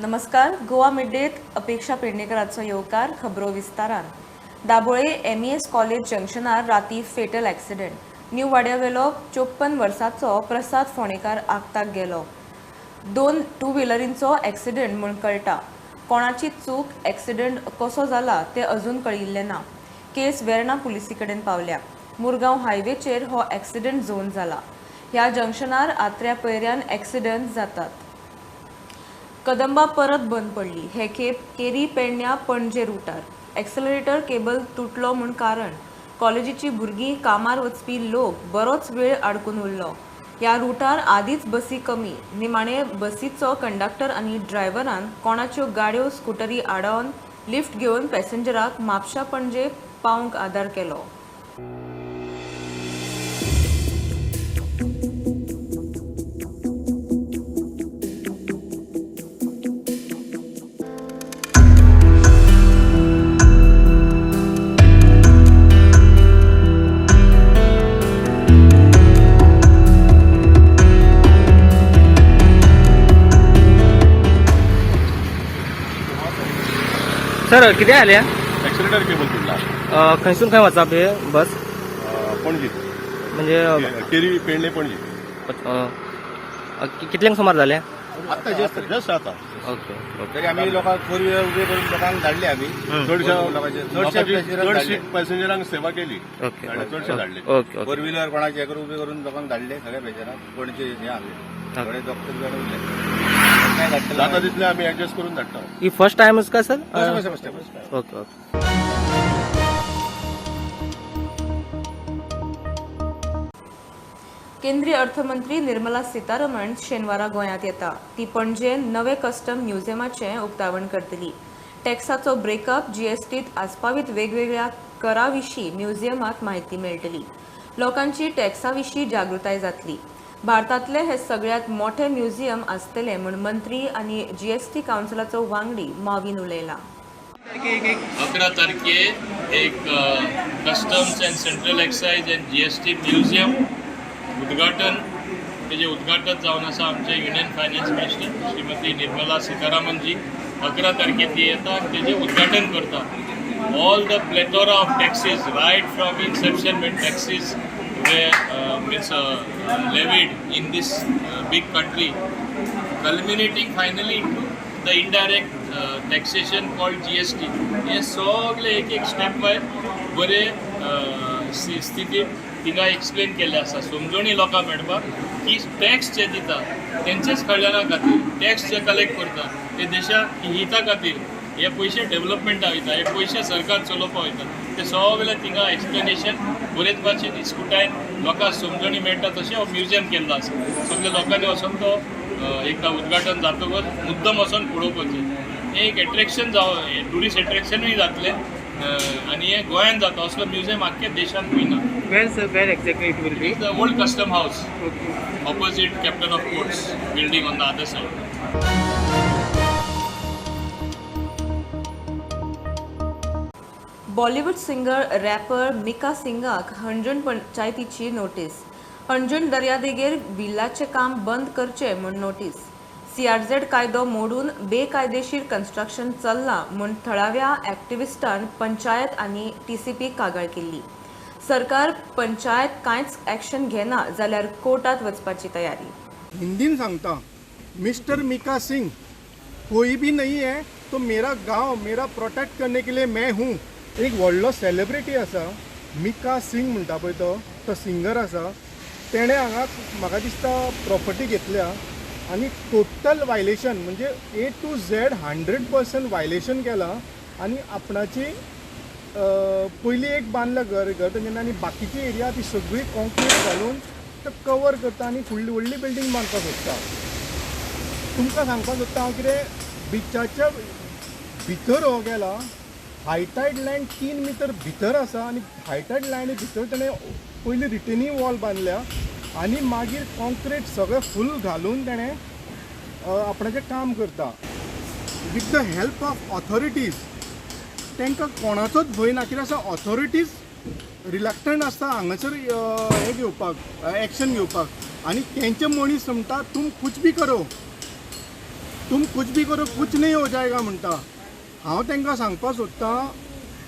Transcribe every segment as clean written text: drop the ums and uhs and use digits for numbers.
नमस्कार, गोवा मिड-डेत अपेक्षा पेडणेकराचो येवकार. खबरो विस्तारान. दाबोळे एमईएस कॉलेज जंक्शनार राती फेटल ॲक्सिडेंट. न्यू वाड्यावेलो 54 वर्साचो प्रसाद फोंडेकार आगताक गेलो. 2 टू व्हिलरींचो ॲक्सिडेंट म्हूण कळटा. कोणाची चूक, ॲक्सिडेंट कसो जाला ते अजून कळिल्लें ना. केस वेर्णा पुलिसी कडेन पावल्या. मुरगांव हायवेचेर हो ॲक्सिडेंट झोन जाला. ह्या जंक्शनार आत्र्या पयऱ्यान ॲक्सिडेंट जातात. कदंबा परत बंद पडली. हे खेप केरी पेडण्या पणजे रुटार एक्सेलरेटर केबल तुटलो म्हूण कारण कॉलेजीची भुरगीं, कामार वचपी लोक बरोच वेळ आडकून उरलो. ह्या रुटार आदींच बसी कमी. निमाणे बसीचो कंडक्टर आनी ड्रायव्हरान कोणाच्यो गाड्यो, स्कुटरी आडावन लिफ्ट घेवन पॅसेंजराक म्हापशा पणजे पावंक आदार केलो. सर कितें जालें? एक्सिलेटर केबल तुटला. खंयसून खंय वचप हे बस? पणजी. म्हणजे केरी पेडणे पणजी. कितल्यांक सुमार जालें? आता जस्ट जस्ट आता. ओके. तरी आमी लोकांक फोर व्हिलर उबे करून लोकांक धाडले आमी. चडशा चडशे पॅसेंजरांक सेवा केली. ओके. चडशे धाडले. ओके. फोर व्हिलर कोणाचे हें उबे करून लोकांक धाडले सगळ्या पॅसेंजरांक. पणजे हे आसले थोडे डॉक्टर बी उरले. काय धाडटले जाता तितले आमी ऍडजस्ट करून धाडटा. ही फर्स्ट टायमच काय sir? First time. Okay okay. केंद्रीय अर्थमंत्री निर्मला सीतारमण शेनवारा गोंयांत येता. ती पणजे नवे कस्टम म्युझियमाचें उक्तावण करतली. टॅक्साचो ब्रेकअप, जीएसटीत आस्पावीत वेगवेगळ्या करा विशीं म्युझियमांत म्हायती मेळटली. लोकांची टॅक्सा विशीं जागृताय जातली. भारतांतले हे सगळ्यांत मोठे म्युझियम आसतले म्हूण मंत्री आनी जीएसटी कावन्सिलाचो वांगडी माविन उलयला. 11 तारखे एक customs and central excise and GST museum उद्घाटन, तेजें उद्घाटन जावन आसा आमचे union finance minister Shrimati Nirmala सीतारामनजी. 11 तारखे ती येता आनी तेजें उद्घाटन करता. All the plethora of taxes right from inception when taxes were means levied in this big country, culminating finally into the indirect taxation called GST. हे सगळे एक एक स्टेप बाय बरे स्थितीत तिंगा एक्सप्लेन केल्लें आसा. समजणी लोकांक मेळपाक की टॅक्स जे दिता तेंचेच कल्याणा खातीर, टॅक्स जे कलेक्ट करता ते देशा हिता खातीर, हे पयशे डेव्हलपमेंटा वयता, हे पयशे सरकार चलोवपा वयता. ते सगळे तिंगा एक्सप्लेनेशन बरेच भाशेन इस्कुटायन लोकांक समजणी मेळटा तशें हो म्युझियम केल्लो आसा. सगळे लोकांनी वचोन तो एकदां उद्घाटन जातकच मुद्दम वचोन पळोवपाचें. हें एक एट्रेक्शन जावं, ट्युरिस्ट एट्रेक्शनूय जातलें आनी हें गोंयांत जाता असलो म्युझियम आख्ख्या देशांत खंय ना. Where sir, where exactly it will be? The old custom house opposite captain of ports building on the other side. Bollywood singer rapper Mika सिंगाक हणजूण पंचायतीची नोटीस. हणजूण दर्यादेगेर विल्लाचें काम बंद करचें म्हूण नोटीस. सीआरझेड कायदो मोडून बेकायदेशीर कन्स्ट्रक्शन चल्लां म्हूण थळाव्या ॲक्टिविस्टान पंचायत आनी टीसीपी कागाळ केल्ली. सरकार पंचायत कांयच ॲक्शन घेना जाल्यार कोर्टात वचपाची तयारी. हिंदी में सांगता, मिस्टर मीका सिंह कोई भी नहीं है तो मेरा गांव मेरा प्रोटेक्ट करने के लिए मैं हूँ. एक व्हडलो सेलिब्रिटी आसा मिका सिंग म्हणटा पळय, तो तो सिंगर आसा. तेणें हांगा म्हाका दिसता प्रॉपर्टी घेतल्या आनी टोटल वायलेशन म्हणजे A to Z 100% violation केलां. आनी आपणाची पयलीं एक बांदलां घर, घर तेंच्यांनी आनी बाकीची एरिया ती सगळी कॉन्क्रीट घालून तो कवर करता आनी फुडली व्हडली बिल्डींग बांदपाक सोदता. तुमकां सांगपाक सोदता हांव कितें, बिचाच्या भितर हो गेला. हायटायड लँड 3 मिटर भितर आसा आनी हायटायड लँड भितर तेणें पयलीं रिटेनिंग वॉल बांदल्या आनी मागीर कॉन्क्रीट सगळें फूल घालून तेणें आपणाचें काम करता with the help of authorities. तांकां कोणाचोच भंय ना. कित्याक आसा, ऑथॉरिटीज रिलक्टंट आसता हांगासर हें घेवपाक, एक्शन घेवपाक. आनी तेंचे मनीस म्हणटा तुम कुछ भी करो, तुम कुछ भी करो कुछ नहीं हो जाएगा म्हणटा. हांव तांकां सांगपाक सोदतां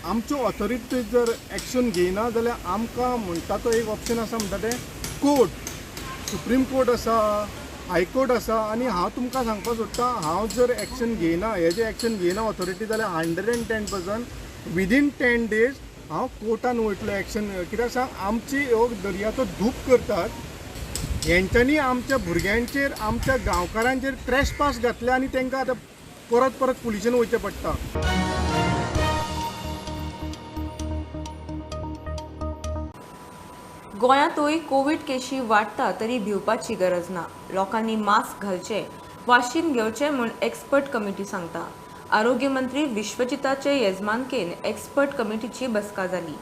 आमच्यो ऑथॉरिटीज जर एक्शन घेयना जाल्यार आमकां म्हणटा तो एक ऑप्शन आसा म्हणटा तें कोर्ट, सुप्रीम कोर्ट आसा, हायकोर्ट आसा. आनी हांव तुमकां सांगपाक सोदतां हांव जर एक्शन घेयना, हे जे एक्शन घेयना ऑथॉरिटी जाल्यार 110% विदीन 10 डेज हांव कोर्टान वयतलो एक्शन. कित्याक सांग, आमची ह्यो दर्याचो धूप करतात हेंच्यांनी आमच्या भुरग्यांचेर, आमच्या गांवकारांचेर ट्रेस पास घातले आनी तांकां आतां परत परत पुलिशेन वयचें पडटा. गोंयांतूय कोवीड केशी वाडटा तरी भिवपाची गरज ना. लोकांनी मास्क घालचे, वाशीन घेवचें म्हूण एक्सपर्ट कमिटी सांगता. आरोग्य मंत्री विश्वजिताचे येजमानकेन एक्सपर्ट कमिटीची बसका जाली.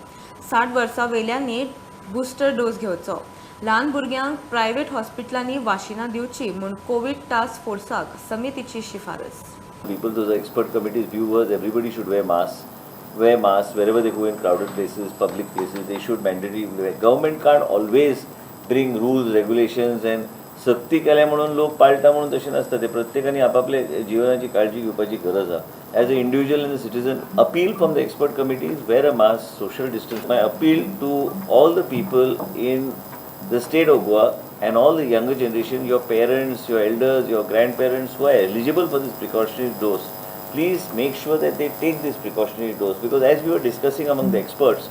60 वर्सां वयल्यांनी बुस्टर डोस घेवचो, ल्हान भुरग्यांक प्रायव्हेट हॉस्पिटलांनी वाशिनां दिवची म्हूण कोवीड टास्क फोर्साक समितीची शिफारस. People, those expert committee's view was everybody should wear masks. Wear masks wherever they go in crowded places, public places, they should mandatory wear. Government can't always bring rules, regulations and सक्ती केल्या म्हणून लोक पाळटा म्हणून तशें नासता. ते प्रत्येकाने आपापले जिवनाची काळजी घेवपाची गरज आसा. As a individual and a citizen, appeal from the expert committee is wear a mask, social distance. My appeal to all the people in the state of Goa and all the younger generation, your parents, your elders, your grandparents who are eligible for this precautionary dose, please make sure that they take this precautionary dose, because as we were discussing among the experts,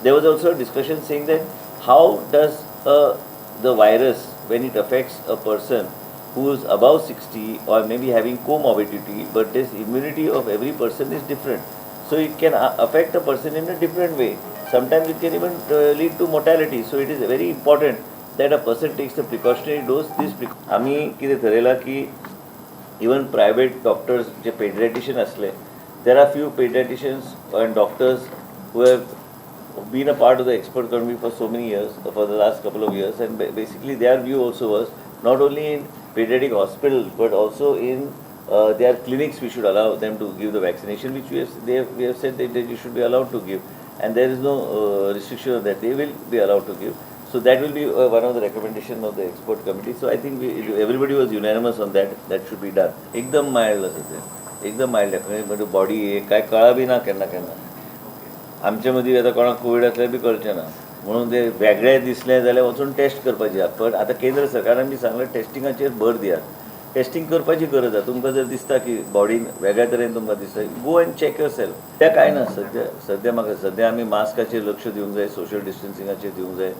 there was also a discussion saying that how does the virus, when it affects a person who is above 60 or maybe having comorbidity, but this immunity of every person is different. So it can affect a person in a different way. Sometimes it can even lead to mortality. So it is very important that a person takes the precautionary dose. This आमी कितें थरयलां की even private doctors जे pediatrician असले, there are few pediatricians and doctors who have been a part of the expert committee for so many years, for the last couple of years, and basically their view also was not only in pediatric hospitals but also in their clinics we should allow them to give the vaccination, which we have said that you should be allowed to give, and there is no restriction on that, they will be allowed to give. So that will be one of the recommendation of the expert committee. So I think everybody was unanimous on that, that should be done. एकदम mild आसा तें, एकदम mild म्हणजे body काय कळा बी ना केन्ना केन्ना. आमचे मदीं आतां कोणाक कोवीड आसल्यार बी कळचें ना, म्हणून ते वेगळें दिसलें जाल्यार वचून टेस्ट करपाची आसा. पण आतां केंद्र सरकारान बी सांगलें टेस्टिंगाचेर भर दियात, टेस्टिंग करपाची गरज आसा. तुमकां जर दिसता की बॉडीन वेगळ्या तरेन तुमकां दिसता, go and check yourself. त्या कांय ना सद्या, सद्या म्हाका सद्या आमी मास्काचेर लक्ष दिवंक जाय, सोशल डिस्टन्सिंगाचेर दिवंक जाय.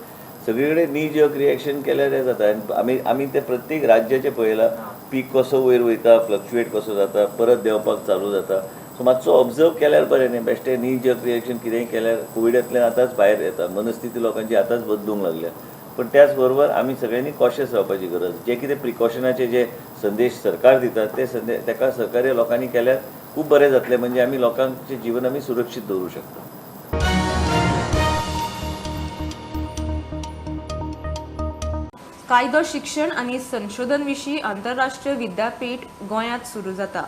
सगळे कडेन नी जर्क रिएक्शन केल्यार हें जाता. आनी आमी ते प्रत्येक राज्याचें पळयलां, पीक कसो वयर वयता, फ्लक्चुएट कसो जाता, परत देंवपाक चालू जाता. सो मातसो ऑब्जर्व केल्यार बरें न्ही, बेश्टें नी जर्क रिएक्शन कितेंय केल्यार कोविडांतल्यान आतांच भायर येता. मनस्थिती लोकांची आतांच बदलूंक लागल्या. पण त्याच बरोबर आमी सगळ्यांनी कॉशियस रावपाची गरज. जे कितें प्रिकॉशनाचे जे संदेश सरकार दितात ते संदेश ताका सहकार्य लोकांनी केल्यार खूब बरें जातलें, म्हणजे आमी लोकांचें जीवन आमी सुरक्षीत दवरूं शकता. कायदो शिक्षण आनी संशोधन विशीं आंतरराष्ट्रीय विद्यापीठ गोंयांत सुरू जाता.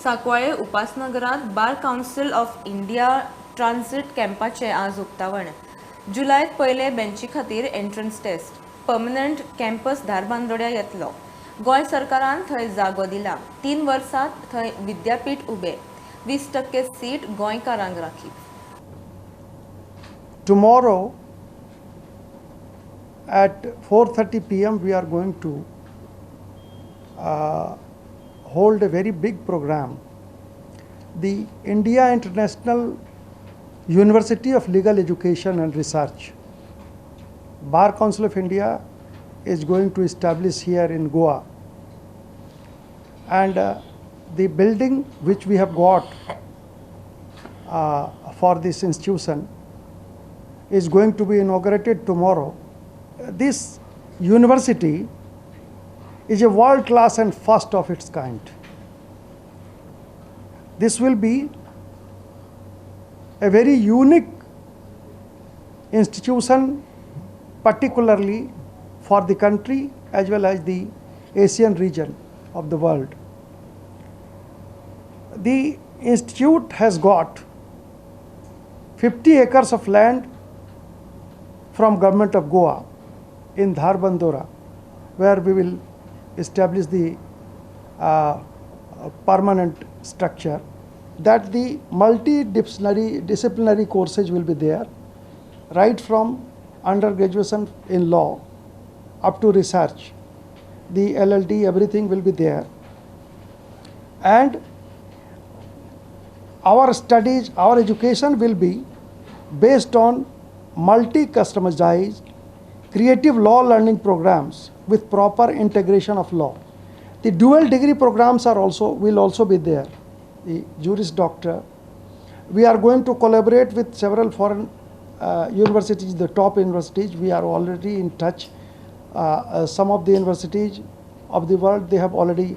Sancoale उपासनगरांत bar council of India transit कॅम्पाचें आज उक्तावण. जुलयात पयले बेंची खातीर एंट्रन्स टेस्ट पर्मनंट कॅम्पस धारबांदोड्या येतलो. गोंय सरकारान थंय जागो दिला. 3 वर्सांत थंय विद्यापीठ उबें. 20% सीट गोंयकारांक राखीव. Tomorrow at 4:30 p.m. we are going to hold a very big program. The India International University of Legal Education and Research, Bar Council of India is going to establish here in Goa. And the building which we have got for this institution is going to be inaugurated tomorrow. This university is a world class and first of its kind. This will be a very unique institution, particularly for the country as well as the Asian region of the world. The institute has got 50 acres of land from government of Goa in Dharbandora, where we will establish the permanent structure, that the multidisciplinary disciplinary courses will be there, right from undergraduation in law up to research, the LLD, everything will be there. And our studies, our education will be based on multi-customized creative law learning programs with proper integration of law. The dual degree programs are also will also be there. The Juris Doctor. We are going to collaborate with several foreign universities, the top universities. We are already in touch. Some of the universities of the world, they have already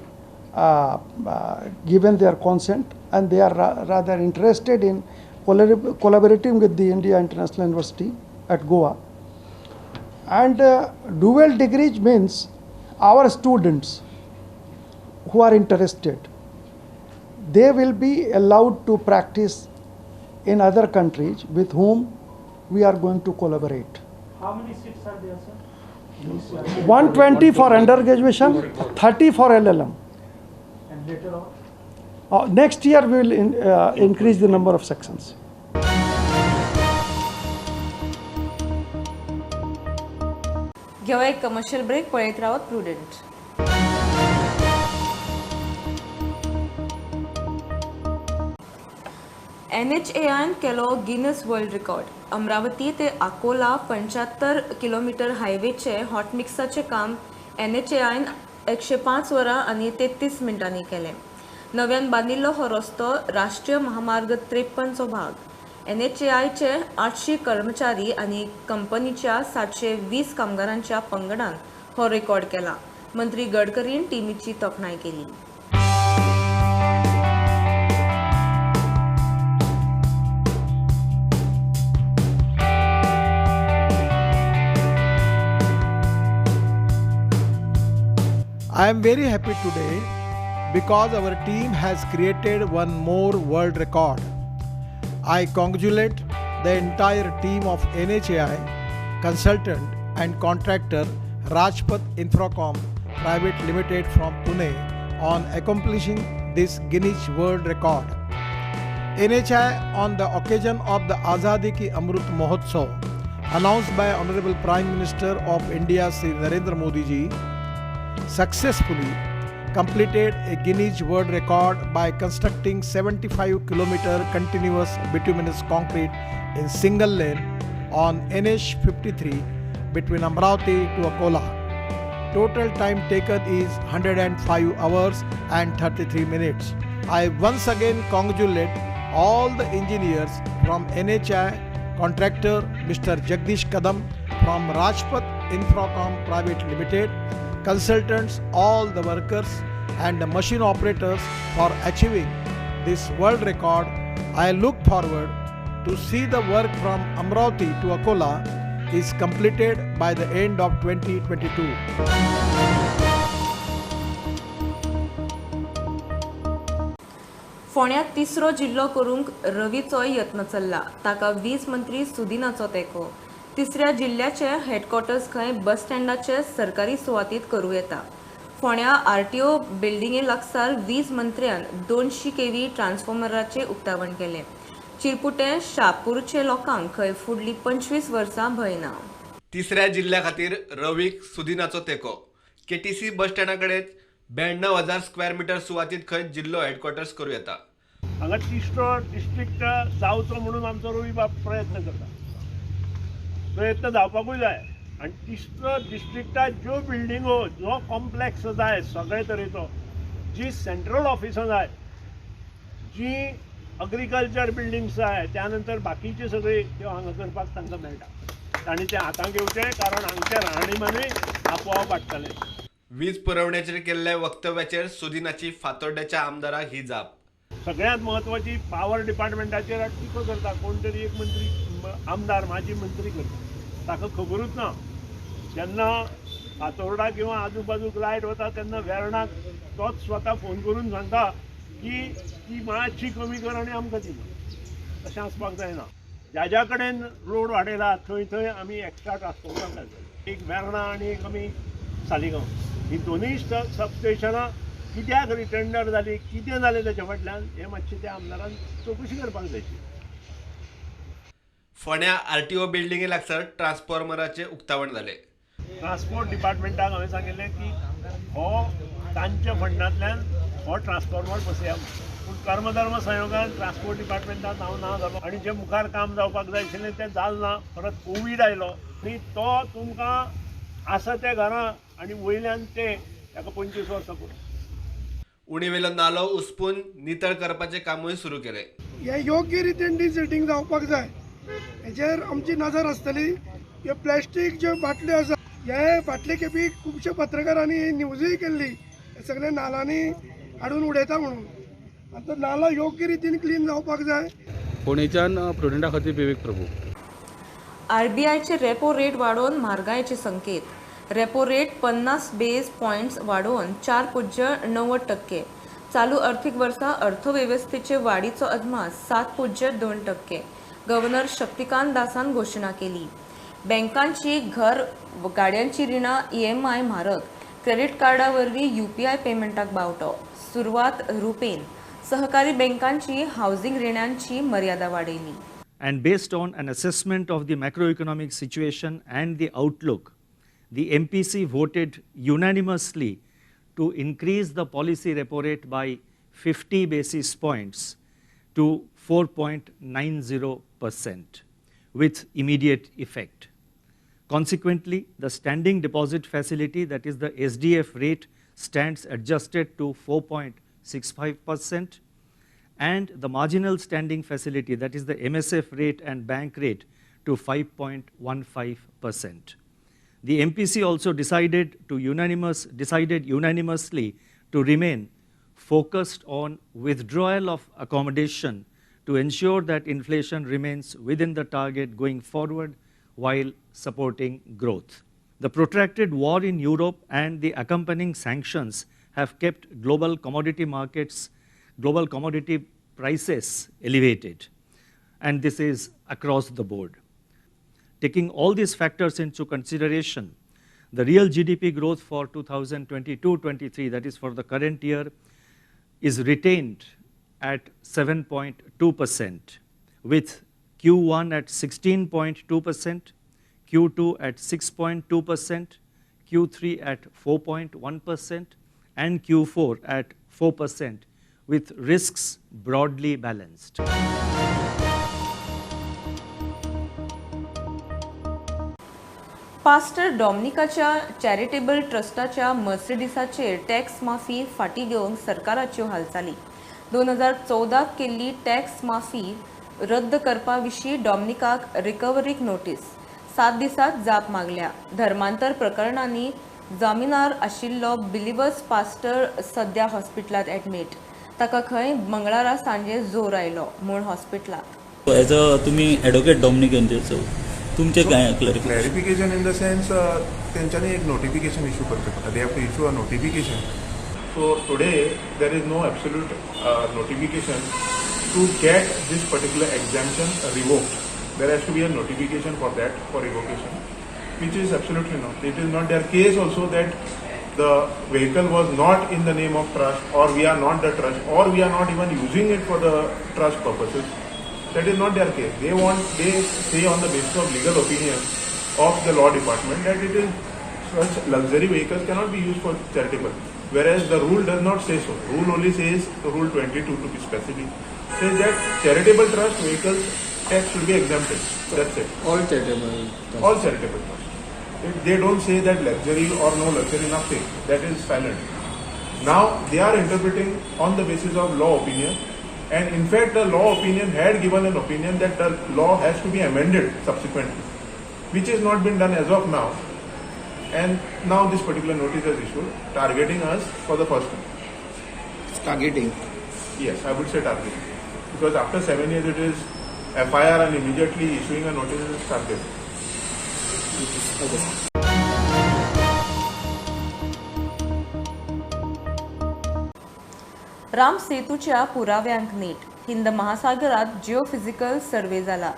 given their consent, and they are rather interested in collaborating with the India International University at Goa. And dual degrees means our students who are interested, they will be allowed to practice in other countries with whom we are going to collaborate. How many seats are there, sir? 120 for undergraduation, 30 for LLM. And later on? Next year we will increase the number of sections. घेऊया एक commercial break. पळयत रावत prudent. एनएचएआयन केलो Guinness world record. Amravati ते Akola 75 kilometre हायवेचे हॉटमिक्साचें काम एनएचएआयन 105 वरां आनी 33 मिनटांनी केलें. नव्यान बांदिल्लो हो रस्तो राष्ट्रीय महामार्ग 53चो भाग. एनएचएआयचे 800 कर्मचारी आनी कंपनीच्या 720 कामगारांच्या पंगडान हो रेकॉर्ड केला. मंत्री गडकरीन टिमीची तोखणाय केली. I am very happy today because our team has created one more world record. I congratulate the entire team of NHAI, consultant and contractor Rajpath Infracom Private Limited from Pune on accomplishing this Guinness World Record. NHAI, on the occasion of the Azadi Ki Amrut Mahotsav, announced by Honorable Prime Minister of India Shri Narendra Modi ji, successfully completed a Guinness World Record by constructing 75 kilometer continuous bituminous concrete in single lane on NH53 between Amravati to Akola. Total time taken is 105 hours and 33 minutes. I once again congratulate all the engineers from NHAI, contractor Mr. Jagdish Kadam from Rajpath Infracom Private Limited, consultants, all the workers and the machine operators for achieving this world record. I look forward to see the work from Amravati to Akola is completed by the end of 2022. फोंड्यांत तिसरो जिल्लो करूंक रवीचोय यत्न चल्ला. ताका वीज मंत्री सुदिनाचो तेंको. तिसऱ्या जिल्ल्याचे हेडक्वॉर्टर्स खंय बस स्टँडाचे सरकारी सुवातीत करूं येता. फोंड्या आरटीओ बिल्डिंगे लागसार वीज मंत्र्यान 200 केव्ही ट्रान्सफॉर्मराचें उक्तावण केलें. चिरपुटे शापूरचे लोकांक खंय फुडलीं 25 वर्सां भंय ना. तिसऱ्या जिल्ल्या खातीर रवीक सुदिनाचो तेंको. केटीसी बस स्टँडा कडेन 92,000 स्क्वेअर मिटर सुवातीत खंय जिल्लो हेडक्वॉर्टर्स करूं येता. हांगा तिसरो डिस्ट्रिक्ट जावचो म्हणून आमचो रवी बाब प्रयत्न करता. प्रयत्न जावपाकूय जाय. आनी तिसरो डिस्ट्रिक्टाक ज्यो बिल्डिंगो, जो कॉम्प्लेक्स जाय सगळे तरेचो, जी सेंट्रल ऑफिसां जाय, जी अग्रिकल्चर बिल्डिंग्स जाय, त्या नंतर बाकीचे सगळे त्यो हांगा करपाक तांकां मेळटा. तांणी तें हातांत घेवचें, कारण हांगचें राहणीमानूय आपोआप वाडटलें. वीज पुरवणेचेर केल्ल्या वक्तव्याचेर सुदिनाची फातोड्ड्याच्या आमदाराक ही जाप. सगळ्यांत म्हत्वाची पावर डिपार्टमेंटाचेर टिको करता कोण तरी एक मंत्री, आमदार, माजी मंत्री करता, ताका खबरूच ना. जेन्ना फातोर्डा किंवा आजूबाजूक लायट वता तेन्ना वेर्णाक तोच स्वता फोन करून सांगता की ती मातशी कमी कर आनी आमकां दी. तशें आसपाक जायना. ज्या ज्या कडेन रोड वाडयला थंय थंय आमी एक्स्ट्रा ट्रान्सफॉर्मर घालतले. एक वेर्णा आनी एक आमी सालिगांव, ही दोनूय सबस्टेशनां कित्याक रिटेंडर जाली, कितें जालें तेच्या फाटल्यान हें मातशें त्या आमदारान चवकशी करपाक जाय. फोंड्या आरटीओ बिल्डिंगे लागसार ट्रान्सफॉर्मराचें उक्तावण जालें. ट्रान्सपोर्ट डिपार्टमेंटाक हांवें सांगिल्लें की हो तांच्या फंडांतल्यान हो ट्रान्सफॉर्मर बसया, पूण कर्मधर्म संयोगान ट्रान्सपोर्ट डिपार्टमेंटान हांव ना जालो आनी जें मुखार काम जावपाक जाय आशिल्लें तें जालें ना. परत कोवीड आयलो आनी तो तुमकां आसा त्या घरां आनी वयल्यान ते ताका 25 वर्सां पुरो. उणेवेलो नालो उसपून नितळ करपाचें कामूय सुरू केलें. हें योग्य रितीन डिसिल्टींग जावपाक जाय, हेचेर आमची नजर आसतली. ह्यो प्लास्टीक ज्यो बाटल्यो आसा, हे फाटले खेपी खुबशे पत्रकारांनी न्यूजूय केल्ली, सगळे नालांनी हाडून उडयता म्हणून. आतां नालो योग्य रितीन क्लीन जावपाक जाय. फोंडेच्यान प्रुडंटा खातीर विवेक प्रभू. आरबीआयचे रेपो रेट वाडोवन म्हारगायेचे संकेत. रेपो रेट 50 बेस पॉयंट्स वाडोवन 4.90%. चालू अर्थीक वर्सा अर्थवेवस्थेचे वाडीचो अदमास 7.2%. गव्हर्नर शक्तिकांत दासान घोशणा केली. बँकांची घर गाड्यांची रिणां ईएमआय म्हारग, क्रेडीट कार्डा वरवीं यूपीआय पेमेंटाक बावटो. सुरवात रुपेन सहकारी बँकांची हावसिंग रिणांची मर्यादा वाडयली. And based on an assessment of the macroeconomic situation and the outlook, the MPC voted unanimously to increase the policy repo rate by 50 basis points to 4.90% with immediate effect. Consequently, the standing deposit facility, that is the SDF rate, stands adjusted to 4.65% and the marginal standing facility, that is the MSF rate and bank rate, to 5.15%. The MPC also decided unanimously to remain focused on withdrawal of accommodation to ensure that inflation remains within the target going forward while supporting growth. The protracted war in Europe and the accompanying sanctions have kept global commodity markets, global commodity prices elevated, and this is across the board. Taking all these factors into consideration, the real GDP growth for 2022-23, that is for the current year, is retained at 7.2%, with Q1 at 16.2%, Q2 at 6.2%, Q3 at 4.1%, and Q4 at 4%, with risks broadly balanced. Pastor डॉमनिकाच्या charitable ट्रस्टाच्या मर्सिडीसाचेर tax माफी फाटीं घेवंक सरकाराच्यो हालचाली. 2014 केल्ली tax माफी रद्द करपा विशीं डॉमनिकाक रिकव्हरीक notice. 7 दिसांत जाप मागल्या. धर्मांतर प्रकरणांनी जामिनार आशिल्लो बिलिवर्स पास्टर सद्या हॉस्पिटलांत ॲडमीट. ताका खंय मंगळारा सांजे जोर आयलो म्हूण हॉस्पिटलांत. एज अ तुमी एडवोकेट डॉमनिक हेंचेर तुमचें काय क्लॅरिफिकेशन इन the sense तेंच्यांनी एक नोटिफिकेशन इशू करचें पडटा. They have to issue a notification. So today there is no absolute notification to get this particular exemption revoked. There has to be a notification for that, for revocation, which is absolutely not. It is not their case also that the vehicle was not in the name of trust, or we are not the trust, or we are not even using it for the trust purposes. That is not their case. They say on the basis of legal opinion of the law department that it is such luxury vehicles cannot be used for charitable. Whereas the rule does not say so. Rule only says, Rule 22 to be specific, says that charitable trust vehicles tax should be exempted. That's it. All charitable trust. All charitable trust. They don't say that luxury or no luxury, nothing. That is silent. Now they are interpreting on the basis of law opinion, and in fact the law opinion had given an opinion that the law has to be amended subsequently, which has not been done as of now. And now this particular notice has issued, targeting us for the first time. It's targeting? Yes, I would say targeting. Because after 7 years it is FIR and immediately issuing a notice is targeting. Okay. Ram सेतूच्या पुराव्यांक नेट. हिंद महासागरात geophysical survey जाला.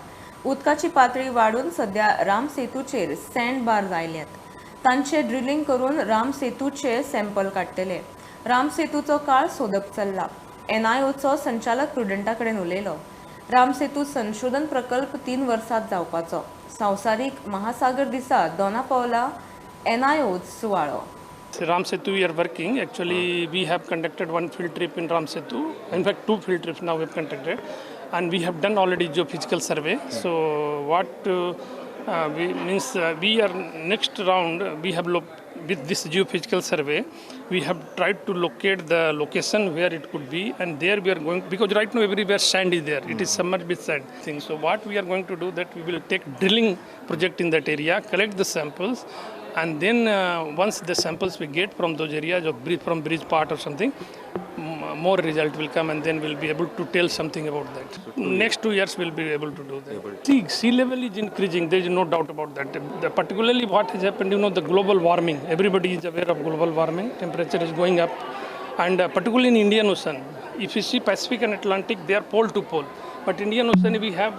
उदकाची पातळी वाडून सध्या Ram सेतूचेर send bar आयल्यात. तांचे drilling करून Ram सेतूचे sample काडटले. रामसेतूचो काळ सोदप चल्ला. एनआयओचो संचालक प्रुडंटा कडेन उलयलो. रामसेतू संशोधन प्रकल्प 3 वर्सात जावपाचो. संवसारीक महासागर दिसा दोना पावला एनआयओ सुवाळो. Ram Setu we are working. Actually, we have conducted one field trip in Ram Setu. In fact, 2 field trips now we have conducted, and we have done already geophysical survey. So what we are next round we have with this geophysical survey, we have tried to locate the location where it could be, and there we are going, because right now everywhere sand is there. It is submerged with sand thing. So what we are going to do, that we will take drilling project in that area, collect the samples, and then once the samples we get from those areas or from bridge part or something, more result will come, and then we'll be able to tell something about that. So next 2 years we'll be able to do that. See, sea level is increasing, there is no doubt about that. Particularly what has happened, you know, the global warming. Everybody is aware of global warming, temperature is going up, and particularly in Indian Ocean. If you see Pacific and Atlantic, they are pole to pole. But Indian Ocean, we have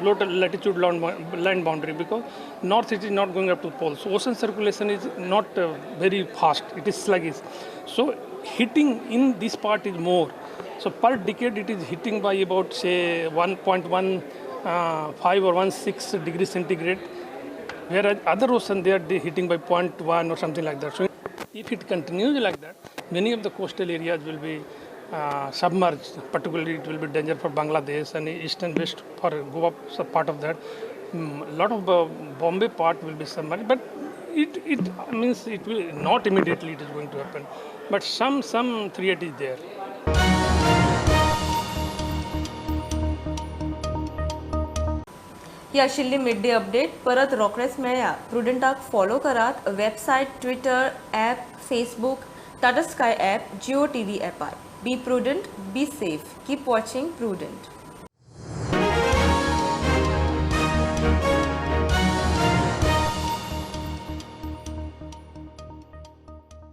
low latitude land boundary, because north it is not going up to pole. So ocean circulation is not very fast, it is sluggish. So hitting in this part is more. So per decade it is hitting by about say 1.15 or 1.6 degrees centigrade, whereas other ocean they are hitting by 0.1 or something like that. So if it continues like that, many of the coastal areas will be submerged. Particularly it will be danger for Bangladesh and east and west for Goa, part of that. Lot of Bombay part will be submerged, but it means it will not immediately it is going to happen, but some threat is there. ही आशिल्ली mid day update. परत रोखडेच मेळया. प्रुडंटाक follow करात website, Twitter, app, Facebook, Tata Sky app, Jio TV ॲपार. Be prudent, be safe. Keep watching Prudent.